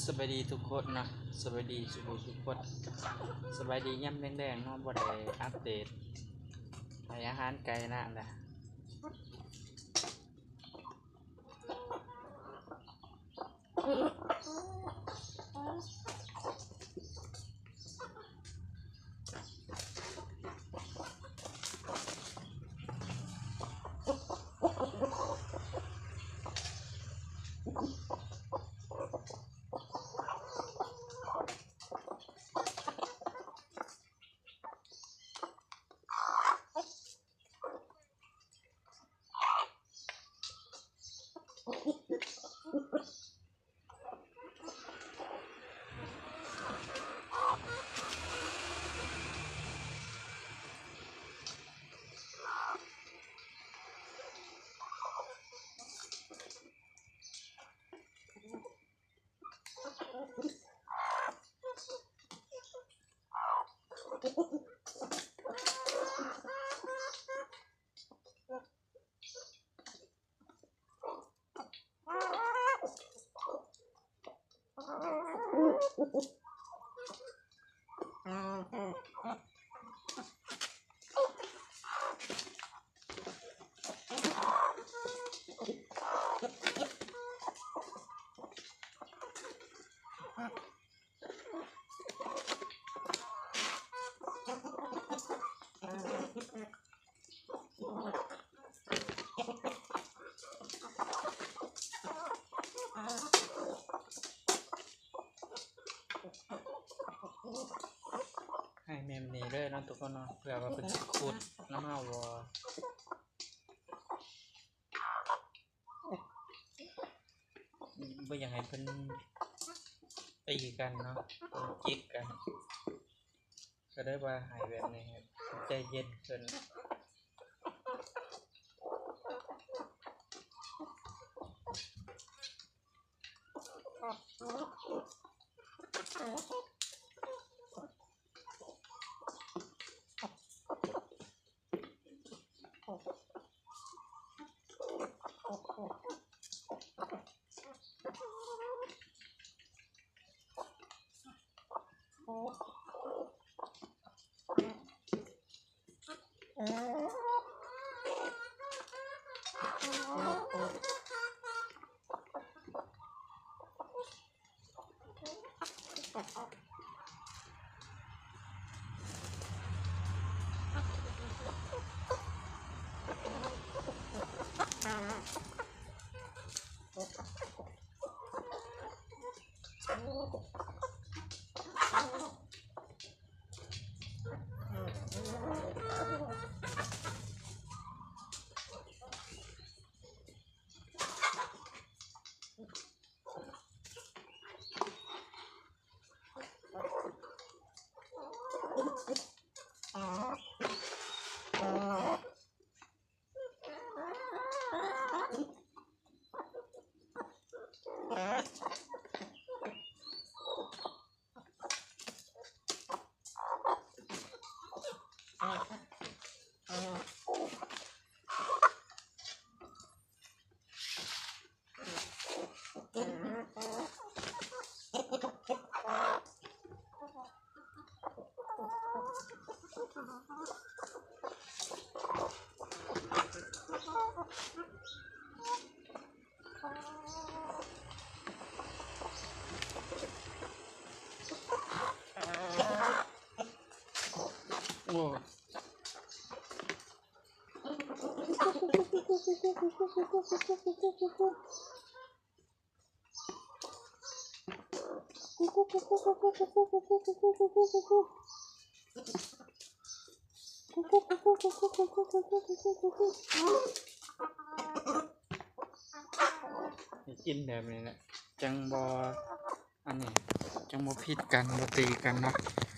ສະບາຍດີທຸກຄົນເນາະ ສະບາຍດີສູ່ຜູ້ສູ່ຄົນ ສະບາຍດີຍາມແລງໆເນາະ ບໍ່ໄດ້ອັບເດດໃຫ້ອາຫານໄກ່ນານລະ. ໃຫ້ແມ່ນນີ້ເດີເນາະທຸກຄົນເນາະ ເພື່ອວ່າເພິ່ນຊິຂຸດນຳເຮົາບໍ່. ບໍ່ຢາກໃຫ້ເພິ່ນຕີກັນເນາະ ເພິ່ນຈິກກັນ ກໍເລີຍວ່າໃຫ້ແບບນີ້ໃຫ້ໃຈເຢັນຂຶ້ນ. ໂອ້ ໃຫ້ກິນແບບນີ້ແຫຼະ ຈັ່ງບໍ່ ອັນນີ້ຈັ່ງບໍ່ຜິດກັນ ບໍ່ຕີກັນເນາະ.